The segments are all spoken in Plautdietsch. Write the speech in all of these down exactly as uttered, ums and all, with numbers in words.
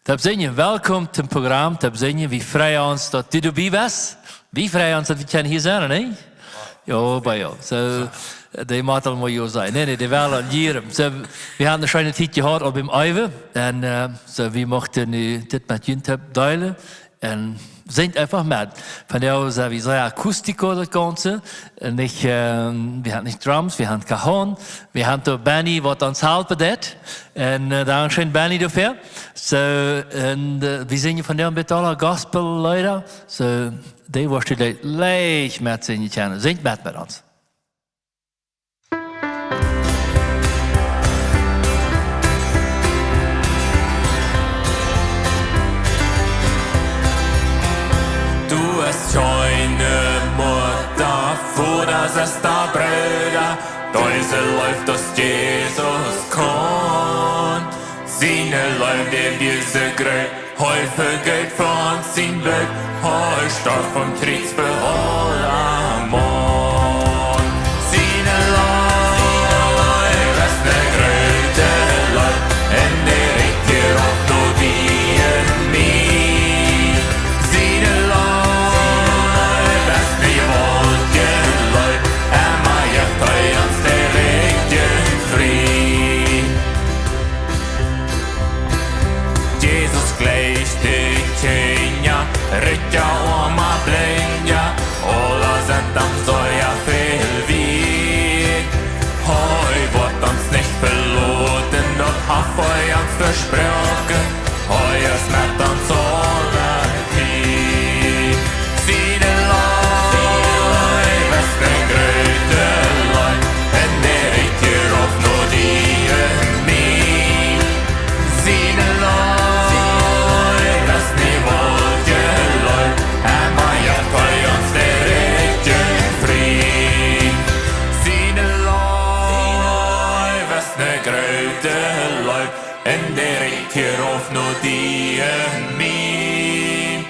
Toop seenen, welkom toom Program Toop seenen. Wie freien ons, daut du doabie best. Wie freien ons, daut wie kjennen hia sennen, nä? Jo, bie jo. Soo, dee mott aul mau jo sennen. Nä, nä, dee wellen aul hia. Soo, wie haben eene scheene Tiet jehaut opp däm Ewe. Un, äh, soo, wie muchten nu dit met junt deelen. Un sinjt eefach met. Vondoag es et soo Acústico daut Gaunze. Un nich, ähm, wie haben nich Drums, wie haben Cajon. Wie haben doa Benny, waut ons halpen deit. Un, äh, dankscheen, Benny, doafäa. Soo, un, äh, wie sinjen vondoag een bät aule Gospelleeda. Soo, dee woascht du leicht, leicht metsinjen kjennen. Sinjt met met ons. Du hast scheene Mutta, Voda, Sesta, Brooda, dise Leew, daut Jesus kaun. Siene Leew, dee wia soo groot, hee vejeft ons sien Bloot, hee storf aum Kjriez fa aulemaun. Siene Leew es ne groote Leew, un dee rieekjt hia opp no die un mie. Siene Leew es ne jewaultje Leew, emma jeft hee ons de rajchte Fräd. Jesus jleicht de Kjinja, Rikja, Oama, Blinja, aula sent am sea väl wieet. Hee woat ons nich veloten, daut haft hee ons vesproaken. Hee es met ons aule Tiet. Siene Leew es ne groote Leew, un dee rieekjt hia opp no die un mie. Siene Leew es ne jewaultje Leew, emma jeft hee ons de rajchte Fräd. Siene Leew es ne groote Leew, un dee rieekjt hia opp no die un mie.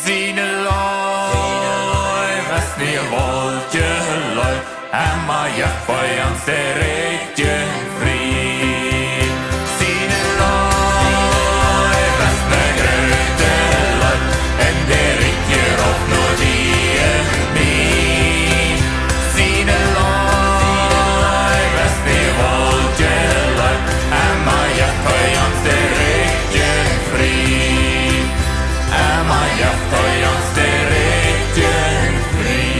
Siene Leew es ne jewaultje Leew, emma jeft hee ons de rajchte Fräd. Siene Leew es ne groote Leew, un dee rieekjt hia opp no die un mie. Siene Leew es ne jewaultje Leew, emma jeft hee ons de rajchte Fräd. Emma jeft hee ons de rajchte Fräd.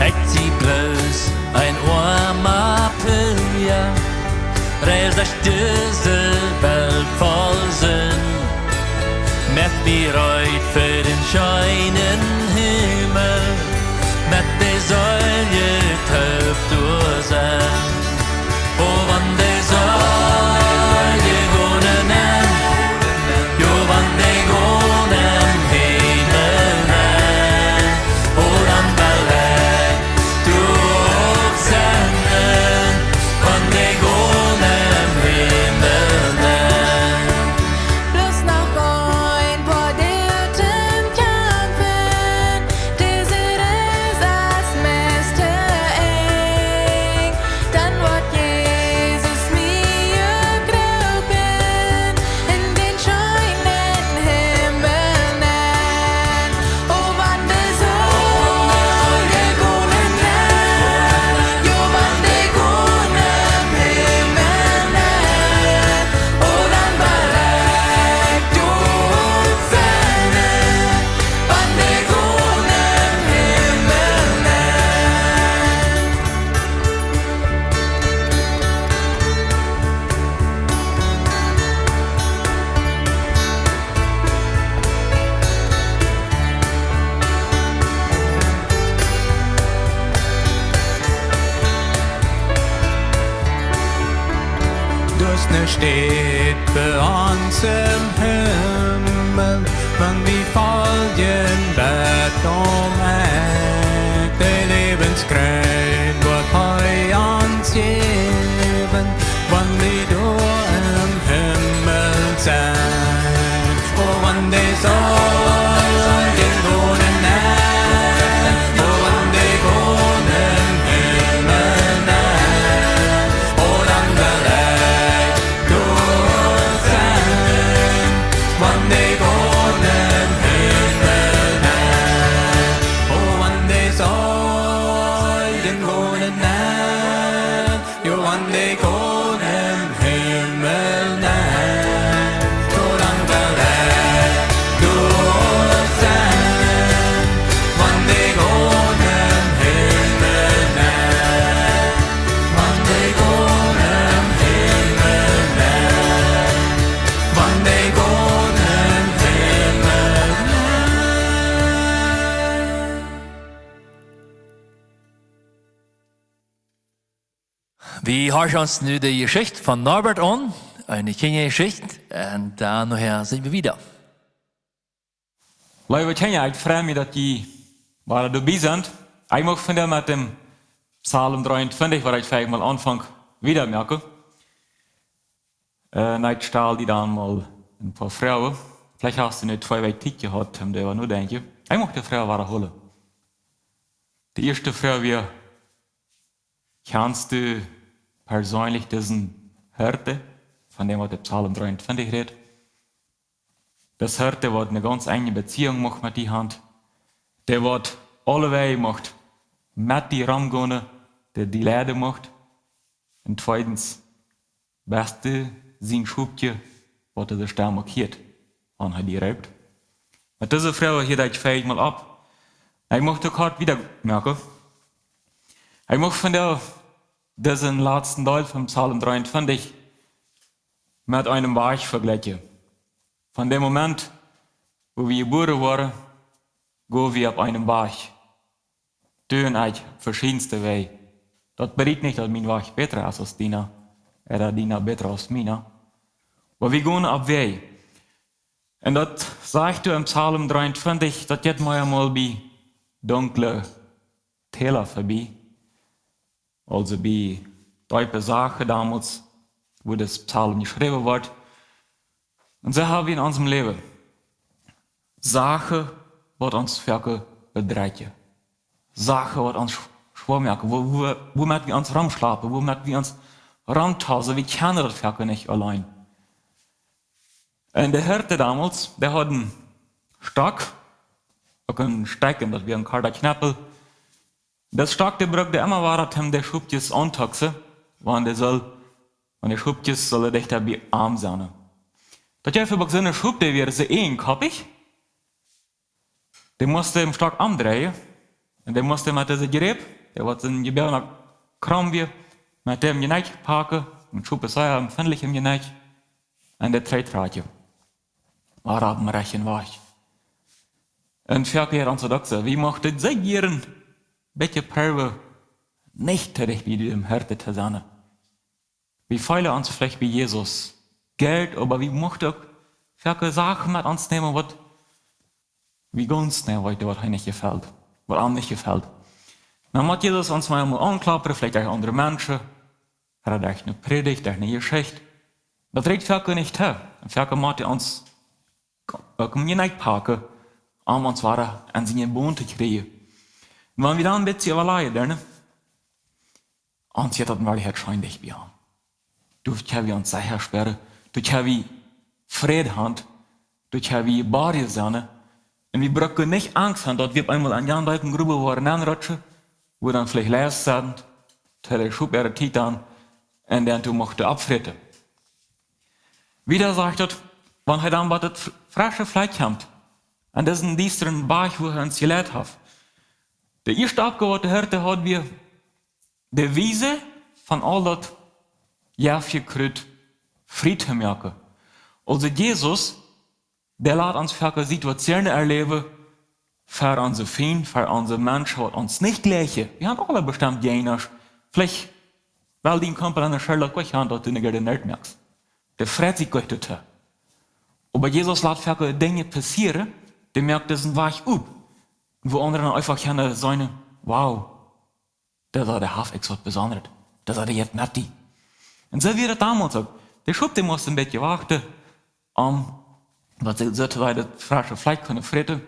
Ekj sie bloos een oama Pilja, reis derch dise Welt voll Sind. Moak mie reed fa dän scheenen Himmel, met de Seelen toop doa sennen. O, wan de Seelen gonen, jo, wan de gonen Himmel, o, dan well ekj doa uk sennen, wan de gonen Himmel. Bloos noch een poa Doag toom kjamfen, dise Reis es meist to Enj. Dan woat Jesus mie roopen en dän scheenen Himmel nenn. O, wan de Seelen gonen, jo, wan de gonen Himmel, o, dan well ekj doa sennen, wan de gonen Himmel. Doa es ne Städ fa ons em Himmel, wan wie foljen bat aum Enj. Wie horchen ons nu de Jeschicht von Norbert aun, eene Kjinjajeschicht, un dan nohäa sent wie wieda. Leewe Kjinja, ekj frei mie, daut jie wada doabie sent. Ekj mucht vondoag met dän Psalm dreeuntwintich, wua ekj veleicht mol aunfunk, wieda moaken. Äh, un ekj stal die dan mol een poa Froagen. Veleicht hast du nu twee Wäakj Tiet jehaut, om doaräwa notodenkjen. Ekj mucht de Froag wadahoolen. De ieeschte Froag wia: Kjanst du perseenlich disen Hirten, von däm waut de Psalm dreeuntwintich rät? Dis Hirt, dee waut eene gaunz enje Beziehung mucht met die haben. Dee waut aulewäaj mucht met die romgonen, dee die leiden mucht. Un tweedens, best du sien Schopkje, waut dise Stemm uk hieet, wan hee die roopt? Met dise Froag hieed ekj veleicht mol opp. Ekj mucht uk kort wieda moaken. Ekj mucht vondoag disen latsten Deel von Psalm dreeuntwintich met eenem Wajch vejlikjen. Von däm Moment, wua wie jebuaren worden, go wie opp eenem Wajch. Du un ekj, veschiedne Wäaj. Daut bediet nich, daut mien Wajch bäta es aus diena, ooda diena bäta aus miena. Oba wie gonen opp Wäaj. Un daut sajcht doa em Psalm dreeuntwintich, daut jeit mau eemol bie dunkle Täla vebie. Aulsoo bie deepe Sachen donmols, wua dis Psalm jeschräwen wort. Un soo hab wie en onsem Läwen Sachen, waut ons foaken bedrekjen. Sachen, waut ons schw-, schwoa moaken, wua, wua, wuamet wie ons romschlapen, wuamet wie ons romtausen, wie kjennen daut foaken nich auleen. Un de Hirten donmols, dee hauden Stock, uk een Stekj, daut wia een korta Kjnepel. Dis Stock, dee bruckten dee emma wada, om de Schopkjes auntotoxen, wan dee sull, wan de Schopkjes sullen dichta bie am sennen. Daut jeef uk soone Schop, dee wieren soo eenkoppich. Dee musten dän Stock omdreien. Un dee musten met dise Jräp, dee waut een jebäwna Krom wia, met däm Jnekj paken. Een Schop es sea empfindlich em Jnekj. Un dee trigj trakjen. Wada opp dän rajchten Wajch. Un foaken hia aun de Dokta, wie muchten sea jieren een bät proowen, nich too dicht bie dän Hirt to sennen. Wie feelen ons veleicht bie Jesus goot, oba wie muchten uk foaken Sachen met ons nämen, waut wie gaunz nich weeten, waut am nich jefelt, waut am nich jefelt. Dan mott Jesus ons mau eemol aunkloppen, veleicht derch aundre Menschen, ooda derch eene Prädicht, derch eene Jeschicht. Daut rieekjt foaken nich too. Un foaken mott hee ons uk em Jnekj paken, om ons wada aun siene Boon to kjrieen. Un wan wie dan een bät äwalajen, dan, ons jeit daut en Woarheit scheen dicht bie am. Doa kjenn wie ons secha späaren, doa kjenn wie Fräd haben, doa kjenn wie jebuaren sennen. Un wie brucken nich Angst haben, daut wie opp eemol en jan deepen Growen woaren nenrutschen, wua dan veleicht Leew sent, too de Schop äare Tiet aun, un dan doa muchten oppfräten. Wieda sajcht daut, wan hee dan bie daut fr-, fresche Flakj kjemt, aun disen diestren Wajch, wua hee ons jeleit haft. De ieeschte Oppgow, waut de Hirt haud, wia de Wiesen von aul daut Jeft, Jekruut frie to moaken. Aulsoo Jesus, dee lat ons foaken Situationen erläwen, fa onse Fiend, fa onse Menschen, waut ons nich jlikjen. Wie haben aule bestemmt Jäajna. Veleicht well dien Kumpel aun de School daut jlikj haben, daut du ne Goode Noot moakst. Dee freit sikj jlikj doatoo. Oba Jesus lat foaken Dinja passieren, dee moakt disen Wajch op. Wua aundre dan eefach kjennen sajen: Wow, dee, dee haft uk waut Besondret. Dee, dee jeft met die. Un soo wia daut donmols uk. De Schop, dee musten een bät wachten, om daut see, soo to sajen, daut fresche Flakj kunnen fräten,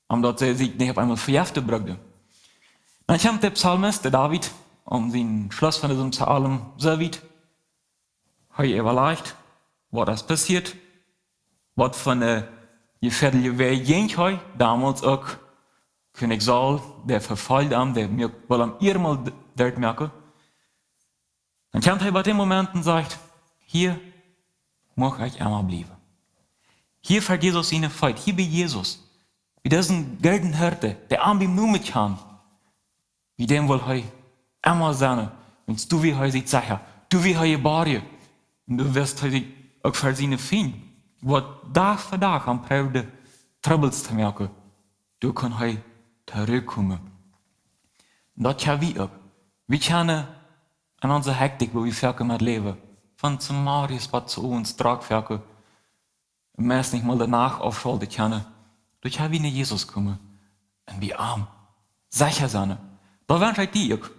om daut see sikj nich opp eemol vejeften bruckten. Dan kjemt de Psalmist, de David, aun dän Schluss von disen Psalm, soo wiet, hee äwalajcht, waut es passieet, waut fa een, äh, jefäadelje Wäaj jinkj hee, donmols uk Kjennich Saul, dee vefolcht am, dee muak, wull am irjemol d-, doot moaken. Dan kjemt hee bie dän Moment un sajcht: Hia mucht ekj emma bliewen. Hia ver Jesus siene Feet, hia bie Jesus. Bie disen gooden Hirt, dee am biem Nomen kjant. Bie däm well hee emma sennen, wiels doa wia hee sikj secha, doa wia hee jebuaren. Un doa wist hee sikj uk ver siene Fiend, waut Dach fa Dach am proowden Trubbels to moaken, doa kunn hee trigj komen. Un daut kjenn wie uk. Wie kjennen En onse Hektik, woo wie foaken met läwen, von zemorjes bat zeowes drock foaken, meist nich mol de Nacht aufschalten kjennen, doa kjenn wie no Jesus komen un bie am secha sennen. Daut wensch ekj die uk,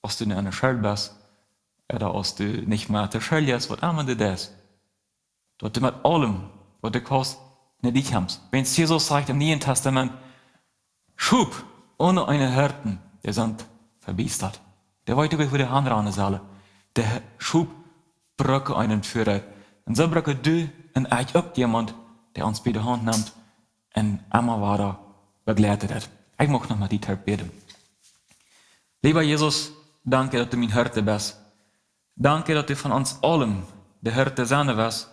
aus du nu enne School best, ooda aus du nich mea to School jeist, waut emma du deist, daut du met aulem, waut du kaust, no die kjemst. Wiels Jesus sajcht em Nieen Tastament: Schop one eenen Hirt, dee sent vebiestat. Dee weeten uk nich, wua dee hanranen sellen. De Schop brucken eenen Fiera. Un soo brucken du un ekj uk jemaunt, dee ons bie de Haunt nemt un emma wada bejleit. Ekj mucht noch met die toop bäden. Leewa Jesus, danke, daut du mien Hirt best. Danke, daut du von ons aulem de Hirt sennen woascht.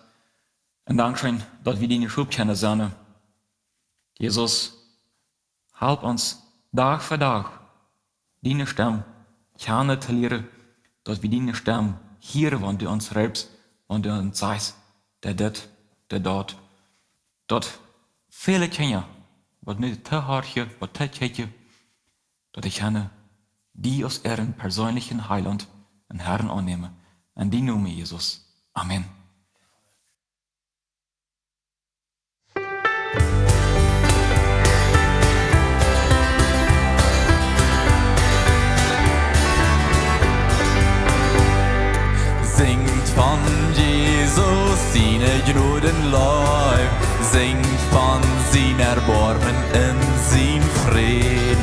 Un dankscheen, daut wie diene Schop kjennen sennen. Jesus, help ons Dach fa Dach diene Stemm kjanen to lieren, daut wie diene Stemm hieren, wan du ons reepst, wan du ons sajchst, daut dit, daut daut. Daut väle Kjinja, waut nu tohorchen, waut tokjikjen, daut dee kjennen die aus äaren perseenlichen Heilaunt un Herrn aunnämen. En dienen Nomen, Jesus. Amen. Sinjt von Jesus siene Jnod un Leew, sinjt von sien Erboarmen un sien Fräd.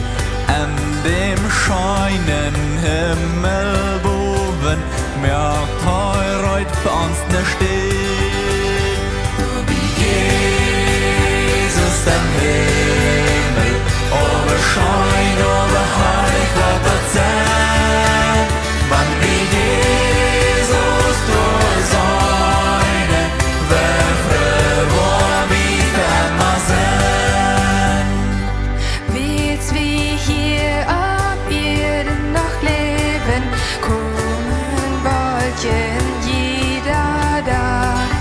En däm scheenen Himmel bowen moakt hee reed fa ons ne Städ. Doa bie Jesus em Himmel, oba scheen, oba harlich woat daut sennen, wan wie Jesus doa seenen, woo froo woa wie emma sennen. Wiels wie hia opp Ieed noch läwen, komen Wolkjen jieda Dach.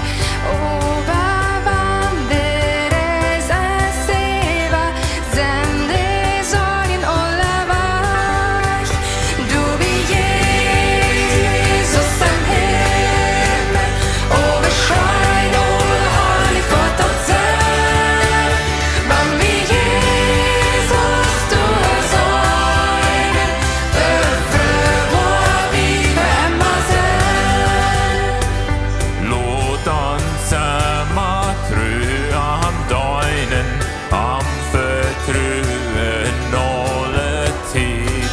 Oba wan de Reis es äwa, sent de Sorjen aula wajch. Doa bie Jesus em Himmel, oba scheen, oba harlich woat daut sennen, wan wie Jesus doa seenen, woo froo woa wie emma sennen. Lot ons emma tru am deenen, am vetruen aule Tiet.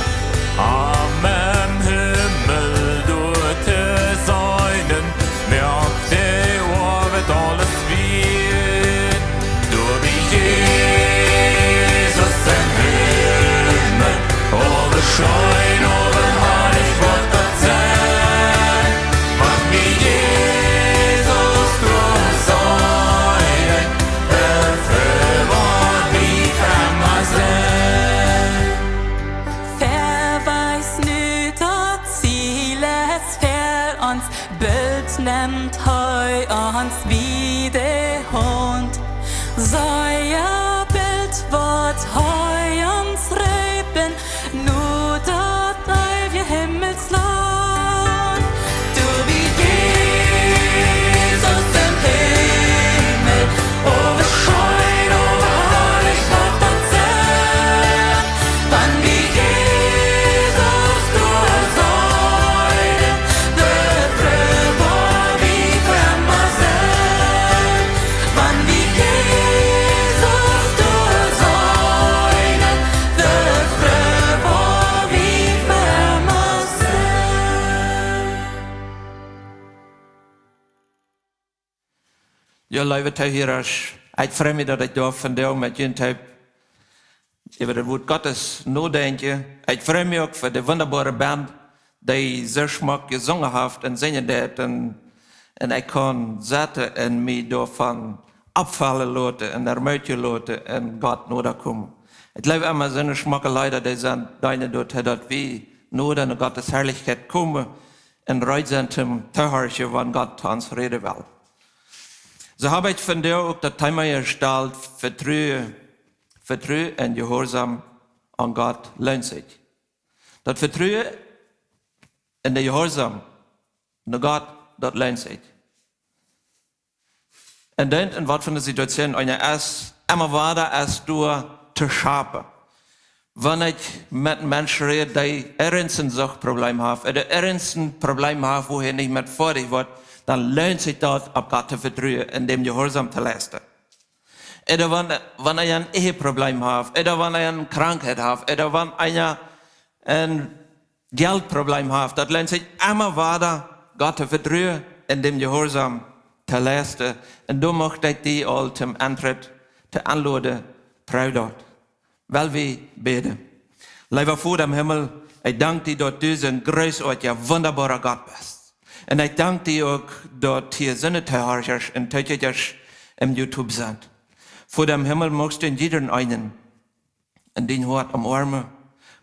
Am em Himmel doa to seenen, moakt de Oabeit aules wieet. Doa bie Jesus em Himmel, oba scheen, oba harlich woat daut sennen, wan wie Jesus doa seenen, woo froo woa wie emma sennen. Ver wiest nu daut Ziel es ver ons, boolt nemt hee ons bie de Haunt. Sea boolt woat hee ons reepen no daut eewje Himmelsland. Doa bie Jesus em Himmel, oba scheen, oba harlich woat daut sennen, wan wie Jesus doa seenen, woo froo woa wie emma sennen, wan wie Jesus doa seenen, woo froo woa wie emma sennen. Jo, leewe Toohierasch, ekj frei mie, daut ekj doa vondoag met junt toop äwa daut Wuat Gottes nodenkjen. Ekj frei mie uk fa de wundaboare Band, dee soo schmock jesungen haft un sinjen deit. Un, un ekj kaun sitten un mie doavon oppfaulen loten un ermutijen loten un Gott noda komen. Ekj jleew emma, soone schmocke Leeda, dee sent, deenen doatoo, daut wie noda no Gottes Harlichkjeit komen un reed sent toom toohorchen, wan Gott to ons räden well. Soo hab ekj vondoag uk daut Thema jestalt: Vetruen, Vetruen un Jehuarsaum aun Gott loont sikj. Daut Vetruen Un de Jehuarsaum no Gott, daut leent sikj. Un dan, en waut fa eene Situation eena es, emma wada es doa to schapen. Wan ekj met Menschen räd, dee irjent een Suchtproblem haft, ooda irjent een Problem haft, wua hee nich met foadich woat, dan leent sikj daut, opp Gott to vetruen un däm Jehuarsaum to leisten. Ooda wan, wan eena een Eheproblem haft, ooda wan eena eene Krankheit haft, ooda wan eena een Jeltproblem haft, daut leent sikj emma wada, Gott to vetruen un däm Jehuarsaum to leisten. Un doa mucht ekj die aul toom Entritt to enloden, proow daut. Well wie bäden. Leewa Voda em Himmel, ekj dank die, daut du soon großartiger, wunderbarer Gott best. Un ekj dank die uk, daut hia soone Toohorchers un Tookjikjers em YouTube sent. Voda em Himmel, muchst du en jieda eenen en dien Hoat omoarmen,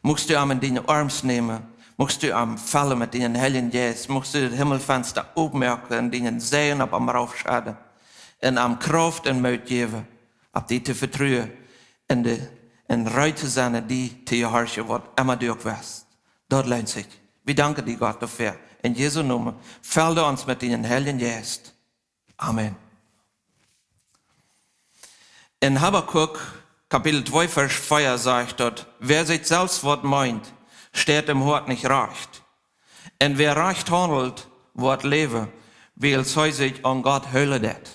muchst du am en diene Oarms nämen, muchst du am fellen met dienen Heiljen Jeist, muchst du daut Himmelfensta opmoaken un dienen Säajen opp am raufschedden un am Krauft un Moot jäwen, opp die to vetruen un de, un reed to sennen, die to jehorchen, waut emma du uk west. Daut leent sikj. Wie danken die, Gott, doafäa. En Jesu Nomen, fell du ons met dienen Heiljen Jeist. Amen. En Habakuk, Kapitel twee, Varsch vea sajcht daut: Wäa sikj selfst waut meent, steit em Hoat nich rajcht. Un wäa rajcht haundelt, woat läwen, wiels hee sikj aun Gott hoolen deit.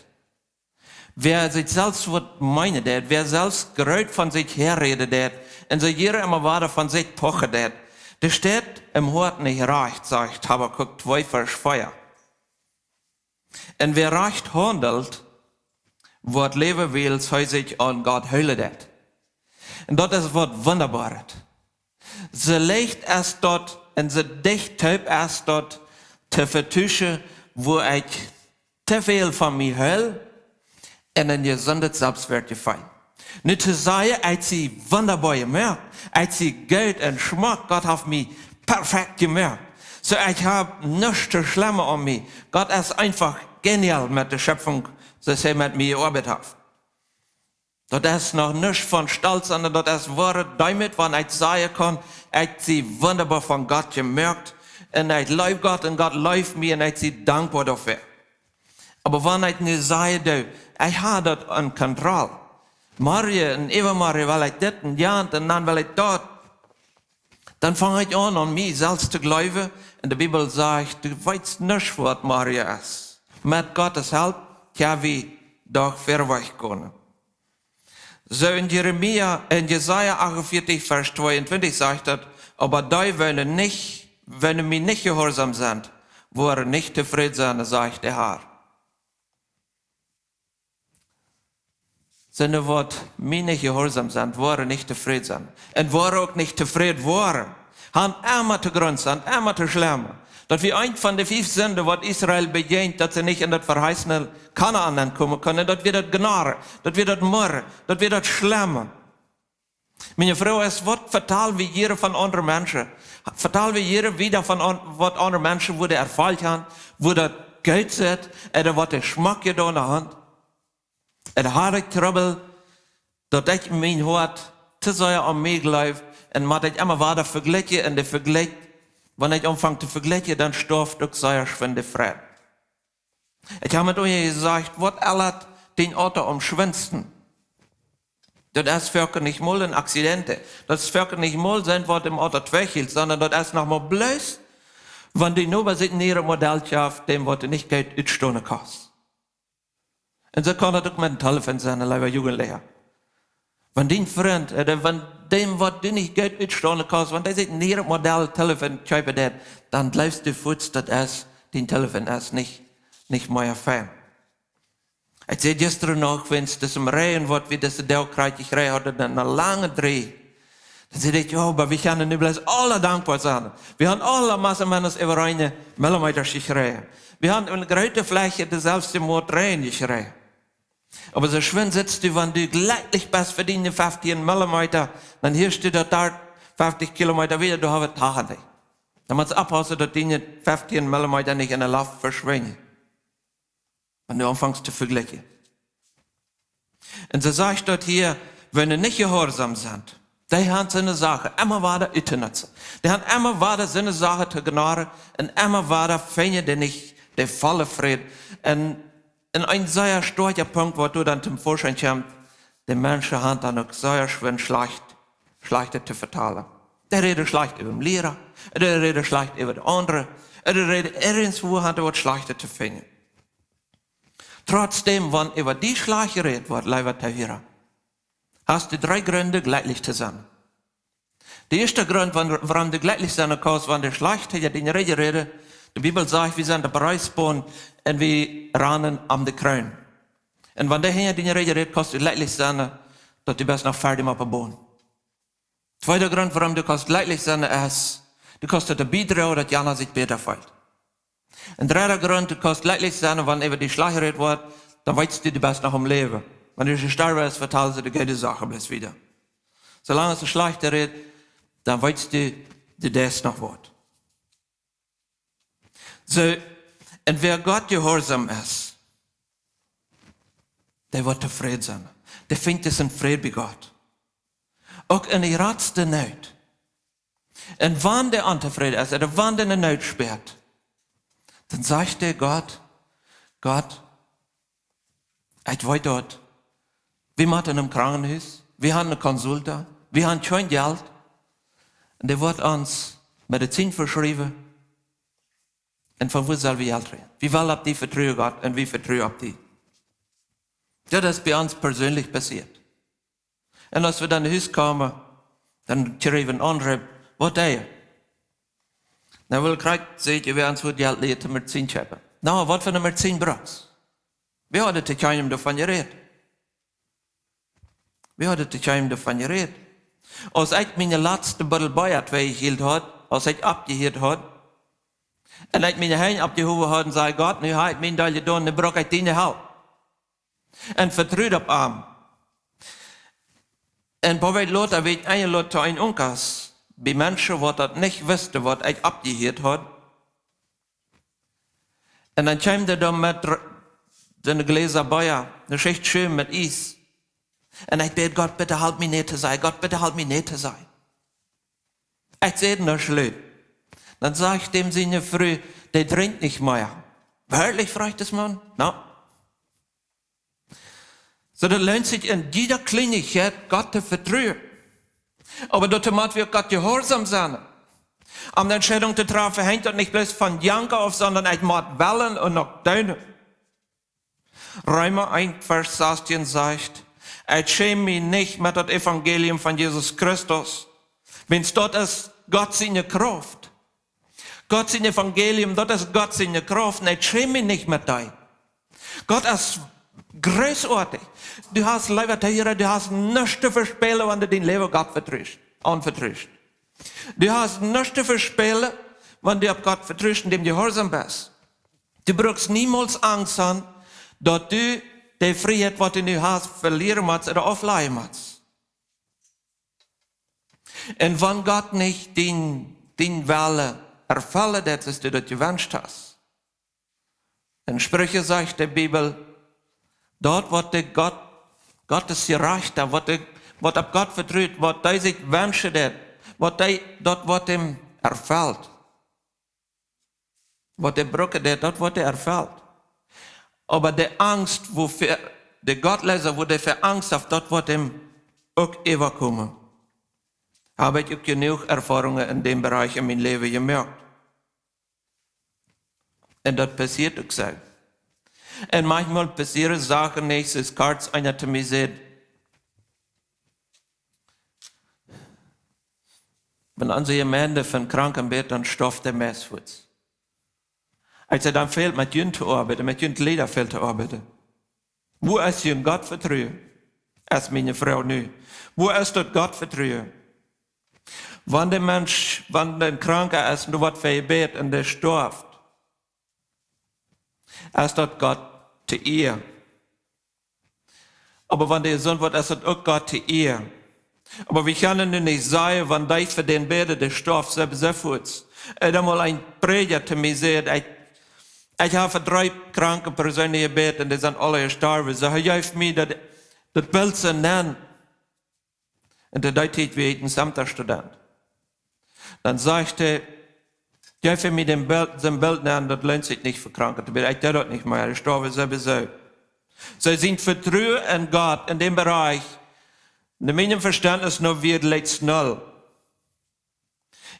Wäa sikj selfst waut meenen deit, wäa selfst groot von sikj häaräden deit un sikj jieda emma wada von sikj pochen deit, dee steit em Hoat nich rajcht, sajcht Habakuk twee, Varsch vea. Un wäa rajcht haundelt, woat läwen, wiels hee sikj aun Gott hoolen deit. Un daut es waut Wundaboaret. Soo leicht es daut un soo dicht toop es daut to vetuschen, wua ekj too väl von mie hool un een jesundet Selfstwertjefeel. Nu to sajen, ekj sie wundaboa jemoakt, ekj sie goot un schmock, Gott haft mie perfekt jemoakt. Soo, ekj hab nuscht to schlemmen aun mie. Gott es eefach genial met de Schöpfung, soo aus hee met mie jeoabeit haft. Daut es noch nuscht von Stolt, sonda daut es woare Deemoot, wan ekj sajen kaun, ekj sie wundaboa von Gott jemoakt un ekj leew Gott un Gott leeft mie un ekj sie dankboa doafäa. Oba wan ekj nu sajen doo, ekj hab daut en Kontroll. Morjen un äwamorjen well ekj dit un jant un dan well ekj daut. Dan fang ekj aun, aun mie selfst to jleewen. Un de Bibel sajcht, du weetst nich, waut morjen es. Met Gottes Help kjenn wie doch wieda wajch komen. Soo en Jeremia, en Jesaja achtunvieetich, Varsch tweeuntwintich sajcht daut: Oba dee, waut nich, waut mie nich jehuarsom sent, woaren nich tofräd sennen, sajcht de Herr. Soone, waut mie nich jehuarsom sent, woaren nich tofräd sennen. Un woaren uk nich tofräd woaren. Han emma to grunzen, han emma to schlemmen. Daut wia eent von de fief Sinden, waut Israel bejäajent, daut see nich en daut veheissene Kanaan aunkomen kunnen. Daut wia daut Gnarren, daut wia daut Murren, daut wia daut Schlemmen. Miene Froag es, waut vetal wie hia von aundre Menschen? Vetal wie hia wieda von aun-, waut aundre Menschen, wua dee Erfolg han, wua daut Geld sitt, ooda waut dee schmock jedonen han? Un ha ekj Trubbel, daut ekj mien Hoat too sea aun mie jleew un mott ekj emma wada vejlikjen un de Vejlikj, wan ekj aunfang to vejlikjen, dan stoaft uk sea schwind de Freid. Ekj hab met junt jesajcht, waut ellat dien Auto aum schwindsten? Daut es foaken nich mol een Accident. Daut es foaken nich mol sent, waut däm Auto twäahilt, sonda daut es noch mau bloos, wan dien Noba sikj een nieet Modell kjeeft, däm waut du nich goot utstonen kaust. Un soo kaun daut uk met een Telefon sennen, leewa Jugendlicha. Wan dien Frint, ooda wan däm, waut du nich goot utstonen kaust, wan dee sikj een nieet Modell Telefon kjeepen deit, dan jleefst du fuaz, daut es, dien Telefon es nich, nich mea fein. Ekj säd jistren noch, wiels daut em Räajen, waut wie dise Doag krakjt jekjräajen hauden, eene lange Drieej. Dan säd ekj, jo, oba wie kjennen nu bloos aula dankboa sennen. Wie han aula más o menos äwa eene Millimeters jekjräajen. Wie han eene groote Fläche, de selfst de Moot Räajen jekjräajen. Oba soo schwind sitst du, wan du jlekjlich best fa diene feftieen Millimeter, dan hieescht du daut doa feftich Kilometa wieda, du hast tachentich. Dan motst du oppaussen, daut diene feftieen Millimeter nich en de Loft veschwinjen. Wan du aunfangst to vejlikjen. Un soo sajcht daut hia, wan dee nich jehuarsom sent, Dee haben siene Sachen emma wada utjenutzt. Dee haben emma wada siene Sachen to gnoaren un emma wada finjen dee nich dän vollen Fräd. Un, un een sea stoakja Punkt, waut doa dan toom Väaschein kjemt, de Menschen haben dan uk sea schwind schlajcht, Schlajchtet to vetalen. Dee räden schlajcht äwa dän Liera, dee räden schlajcht äwa de aundre, dee räden irjentwua, haben dee waut Schlajchtet to finjen. Trotzdäm, wan äwa die schlajcht jerät woat, leewa Tohiera, hast du dree Grunden, jlekjlich to sennen. De ieeschte Grunt, wan-, wuarom du jlekjlich sennen kaust, wan dee schlajcht äwa die räden, de Bibel sajcht, wie sent opp Reisbahn un wie rannen om de Kruun. Un wan dee hinja die räden, kaust du jlekjlich sennen, daut du best noch ver däm opp de Bahn. Tweeda Grunt, wuarom du kaust jlekjlich sennen, es, du kaust daut biedroagen, daut jana sikj bäta feelt. Un dreeda Grunt, du kaust jlekjlich sennen, wan äwa die schlajcht jerät woat, dan weetst du, du best noch aum Läwen. Wan du jestorwen best, vetalen see de goode Sachen bloos wieda. Soo lang aus see schlajcht jerät, dan weetst du, du deist noch waut. Soo, un wäa Gott jehuarsom es, dee woat tofräd sennen. Dee finjt sienen Fräd bie Gott. Uk en de jratste Noot. Un wan dee ontofräd es, ooda wan dee eene Noot spieet, dan sajcht dee: Gott, Gott, ekj weet daut, wie motten em Krankenhus, wie haben eene Consulta, wie haben kjeen Jelt, un dee woat ons Medizin veschriewen, un von wua sell wie Jelt kjrieen? Wie wellen opp die vetruen, Gott, un wie vetruen opp die. Daut es bie ons persöönlich passieet. Un aus wie dan no Hus kjeemen, dan kjrieech wie eenen Aunroop: "Waut deist du?" "Na, well, krakjt, sajcht hee, wie ons woat Jelt lieen toom Medizin kjeepen." "Na, waut fa eene Medizin brukst?" Wie hauden to kjeenem doavon jerät. Wie hauden to kjeenem doavon jerät. Aus ekj miene latste Buddel Bia tweigehieet haud, aus ekj oppjehieet haud, un ekj miene Henj oppjehowen haud un säd: "Gott, nu hab ekj mien Deel jedonen, nu bruck ekj diene Help." Un vetrud opp am. Un een poa Wäakj lota wia ekj enjelot to een Unkas, bie Menschen, waut daut nich wisten, waut ekj oppjehieet haud. Un dan kjeem hee dan met r-, soone Gläsa Bia, eene Schicht Schuwen met Iess. Un ekj bäd: "Gott, bitte help mie nä to sennen. Gott, bitte help mie nä to sennen." Ekj säd: "Na, schlecht." Dan sajcht däm siene Fru: "Dee drinkjt nich mea." "Werkjlich?" fruach dis Maun. "Na." Soo, daut loont sikj en jieda Kjleenichkjeit Gott to vetruen. Oba doatoo mott wie uk Gott jehuarsom sennen. Om de Entscheidunk to träfen, henjt daut nich bloos von janka auf, sonda ekj mott wellen un uk doonen. Reema eent, Varsch sastieen sajcht: "Ekj schäm mie nich met daut Evangelium von Jesus Christus. Wiels daut es Gott siene Krauft." Gott sien Evangelium, daut es Gott siene Krauft. Un ekj schäm mie nich met die. Gott es großartig. Du hast, leewa Tohiera, du hast nuscht to vespälen, wan du dien Läwen Gott vetrust, aunvetrust. Du hast nuscht to vespälen, wan du opp Gott vetrust un däm jehuarsom best. Du brukst niemols Angst haben, daut du de Frieheit, waut du nu hast, velieren motst ooda aufläajen motst. Un wan Gott nich dien, dien Wellen erfellen deit, soo aus du daut jewenscht hast. En Spricha sajcht de Bibel, daut, waut de Gott, Gott es jerajcht, waut de, waut opp Gott vetrut, waut hee sikj wenschen deit, waut hee, daut woat am erfelt. Waut hee brucken deit, daut woat am erfelt. Oba de Angst, wuafäa de Gottloose, wua dee fa Angst haft, daut woat am uk äwakomen. Hab ekj uk jenuach Erfoarungen en däm Bereich en mien Läwen jemoakt. Un daut passieet uk soo. Un maunchmol passieren Sachen nich, soo aus krakjt eena to mie säd, wan onse Jemeent von Kranken bät, dan stoaft dee meist fuaz. Ekj säd: "Dan fält met junt to oabeiden, met junt Lied fält to oabeiden." Wua es jun Gottvetruen? Es miene Froag nu. Wua es daut Gottvetruen? Wan de Mensch, wan de Kranka es, nu woat fa jebät un dee stoaft, es daut Gott to Iea? Oba wan dee jesunt woat, es daut uk Gott to Iea. Oba wie kjennen nu nich sajen, wan dee fa dän bäden, dee stoaft sowieso fuaz. Eenmol een Prädja to mie säd, ekj, ekj hab fa dree kranke Persoonen jebät un dee sent aule jestorwen. Soo, hee jeef mie daut, daut Bilt soo nenn. Un to dee Tiet wia ekj een Semta Student. Dan sajcht hee: "Jeef mie daut Bilt, daut Bilt nenn, daut leent sikj nich fa Kranke to bäden. Ekj doo daut nich mea, ekj stoaw sowieso." See sent Vetruen en Gott en däm Bereich, no mienem Vestentnis no wia daut leets null.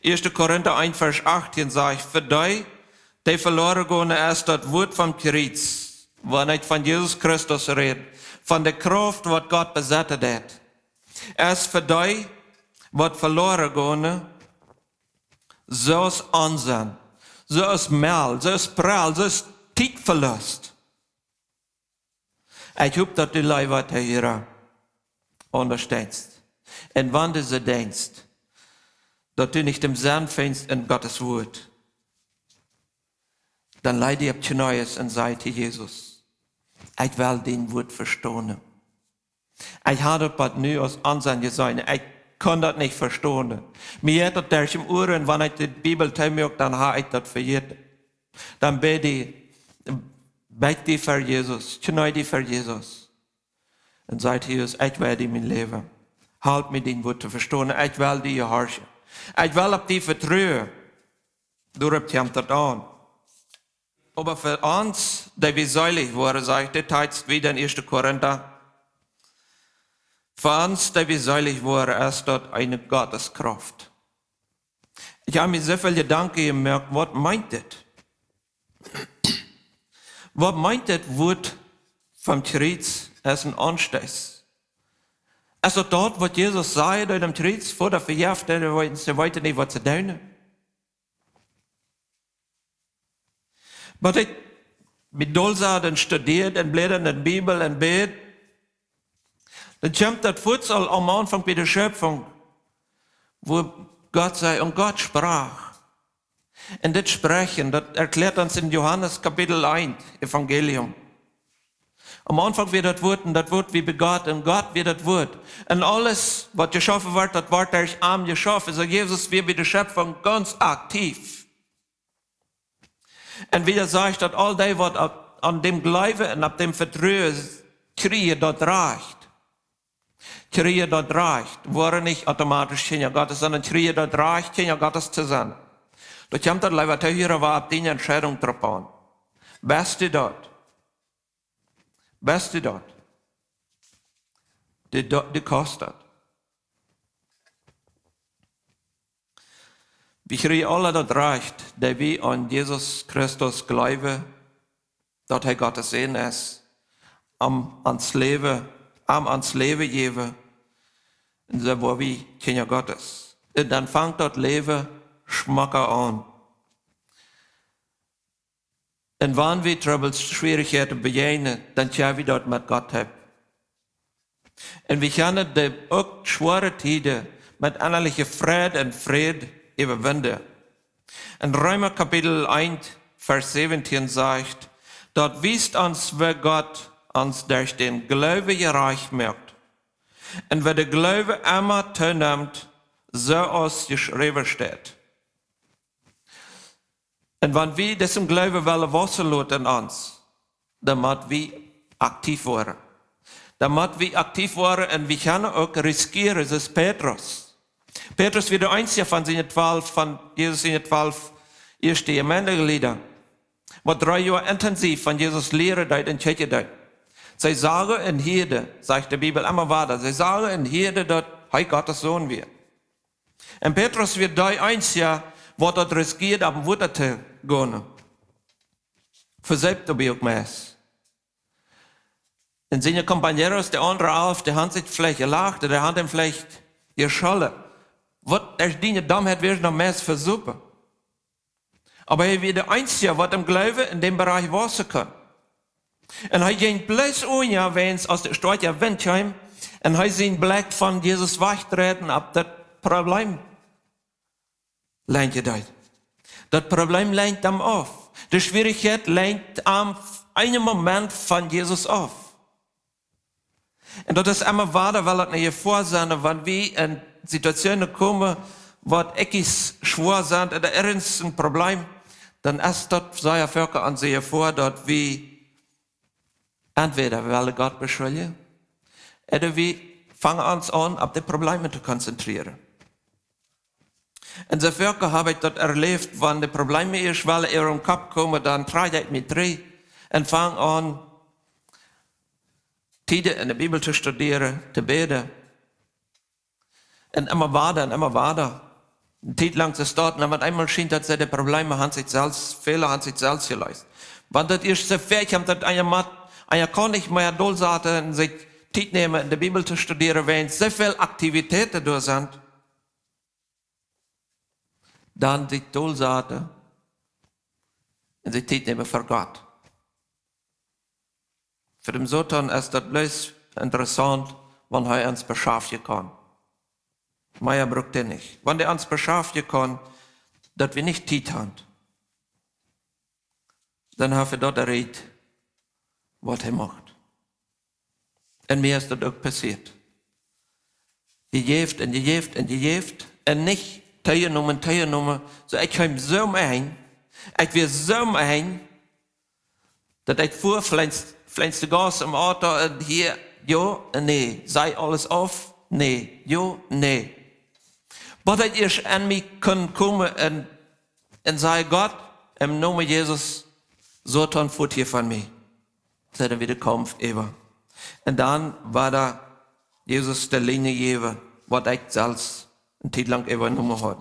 Ieeschte Korinta eent Varsch achtieen sajcht: "Fa dee, dee veloaren gonen, es daut Wuat vom Kjriez, wan ekj von Jesus Christus räd, von de Krauft, waut Gott besetten deit, es fa dee, waut veloaren gonen, soo aus Onsenn, soo aus Mell, soo aus Prell, soo aus Tietvelust." Ekj hop, daut du, leewa Tohiera, aundasch denkjst. Un wan du soo denkjst, daut du nich dän Senn finjst en Gott sien Wuat, dan laj die opp Kjnees un saj to Jesus: "Ekj well dien Wuat vestonen. Ekj hab daut bat nu aus Onsenn jeseenen. Ekj kunn daut nich vestonen. Mie jeit daut derch de Uaren, wan ekj de Bibel toopmoak, dan hab ekj daut vejäten." Dan bäd die, bäd die fa Jesus, kjnee die fa Jesus. Un saj: "Jesus, ekj well die mien Läwen. Halp mie, dien Wuat to vestonen. Ekj well die jehorchen. Ekj well opp die vetruen." Doaropp kjemt daut aun. Oba fa ons, dee wie seelich woaren, sajcht de Tekjst wieda en Ieeschte Korinta, fa ons, dee wie seelich woaren, es daut eene Gotteskrauft. Ekj hab mie soo väl Jedanken jemoakt, waut meent dit? Waut meent dit Wuat vom Kjriez es een Aunstoot? Es daut daut, waut Jesus säd aum Kjriez, "Voda, vejeff an, see weeten nich, waut see doonen"? Waut ekj mie dol säd un studieed un bläd en de Bibel un bäd, dan kjemt daut fuaz aul aum Aunfank bie de Schöpfung, wua Gott säd: "Und Gott sprach." Un dit Sprechen, daut erkjläat ons en Johanes Kapitel eent, Evangelium. Aum Aunfank wia daut Wuat, un daut Wuat wia bie Gott, un Gott wia daut Wuat. Un aules, waut jeschafen wort, daut wort derch am jeschafen. Soo Jesus wia bie de Schöpfung gaunz aktiv. Un wieda sajcht daut, aul dee, waut opp, aun däm jleewen un opp däm vetruen, kjrieen daut Rajcht. Kjrieen daut Rajcht. Woaren nich automatisch Kjinja Gottes, sonda kjrieen daut Rajcht, Kjinja Gottes to sennen. Daut kjemt daut, leewa Tohiera, opp diene Entscheidunk dropp aun. Best du daut? Best du daut? Du, du, du kaust daut. Wie kjrieen aule daut Rajcht, daut wie aun Jesus Christus jleewen, daut hee Gott sien Sän es, am ons Läwen, am ons Läwen jäwen, un soo woa wie Kjinja Gottes. Un dan fangt daut Läwen schmocka aun. Un wan wie Trubbels, Schwierichkjeiten bejäajnen, dan kjenn wie daut met Gott haben. Un wie kjennen dee uk schwoare Tieden met ennalichem Fräd un Fräd äwawinjen. En Reema Kapitel eent, Varsch säwentieen sajcht: "Daut wiest ons, woo Gott ons derch dän Gloowen jerajcht moakt. Un woo de Gloowen emma toonemt, soo aus jeschräwen steit." Un wan wie disen Gloowen wellen wausen loten en ons, dan mott wie aktiv woaren. Dan mott wie aktiv woaren un wie kjennen uk riskieren, soo aus Petrus. Petrus wia de eensja von siene twalf, von Jesus siene twalf ieeschte Jemeentejlieda, waut dree Joa intensiv von Jesus lieren deed un kjikjen deed. See sagen un hieeden, sajcht de Bibel emma wada, see sagen un hieeden, daut hee Gott sien Sän wia. Un Petrus wia de eensja, waut daut riskieed, opp Wota to gonen. Veseept doabie uk meist. Un siene compañeros, de aundre alf, dee haben sikj veleicht jelacht, dee haben am veleicht jeschollen. Waut, aus diene Domheit wia noch meist vesopen. Oba hee wia de eensja, waut em Gloowen en däm Bereich wausen kunn. Un hee jinkj bloos unja, wan et aus de stoakja Wint kjeem, un hee sien Blikj von Jesus wajchdreien, opp daut Problem lenkjen deed. Daut Problem lenkjt am auf. De Schwierichkjeit lenkjt am eenen Moment von Jesus auf. Un daut es emma wada, well daut ne Jefoa sennen, wan wie en Situationen komen, waut ekj es schwoa sent, ooda irjent een Problem, dan es daut sea foaken onse Jefoa, daut wie entweder wellen Gott beschuljen, ooda wie Fang ons aun, opp de Probleme to konzentrieren. Un soo foaken hab ekj daut erläft, wan de Probleme ieescht wellen äwa dän Kopp komen, dan trakj ekj mie trigj un fang aun, Tieden en de Bibel to studieren, to bäden. Un emma wada un emma wada. Eene Tiet lang to stonen, un met eemol schient daut, daut de Probleme haben sikj selfst, väle haben sikj selfst jeleest. Wan daut ieescht soo wiet kjemt, daut eena mott, eena kaun nich mea dolsaten un sikj Tiet nämen, en de Bibel to studieren, wiels soo väl Aktivitäten doa sent, dan sikj dolsaten un sikj Tiet nämen fa Gott. Fa dän Soton es daut bloos interessaunt, wan hee ons beschaftjen kaun. Mea brukt hee nich. Wan hee ons beschaftjen kaun, daut wie nich Tiet haben, dan haft hee daut erreicht, waut hee mucht. Un mie es daut uk passieet. Jejäft un jejäft un jejäft. Un nich teilgenomen, teilgenomen. Soo, ekj kjeem soo om een. Ekj wia soo om een, daut ekj fua, flink, flink de Gas em Auto un hia, jo un nä. Saj aules auf, nä, jo, nä. Bat ekj ieescht aun mie kunn komen un, un säd: Gott, em Nomen Jesus, Soton, fuat hia von mie. Soo, dan wia de Kaumf äwa. Un dan wia doa Jesus de Linie jäwen, waut ekj selfst eene Tiet lang äwajenomen haud.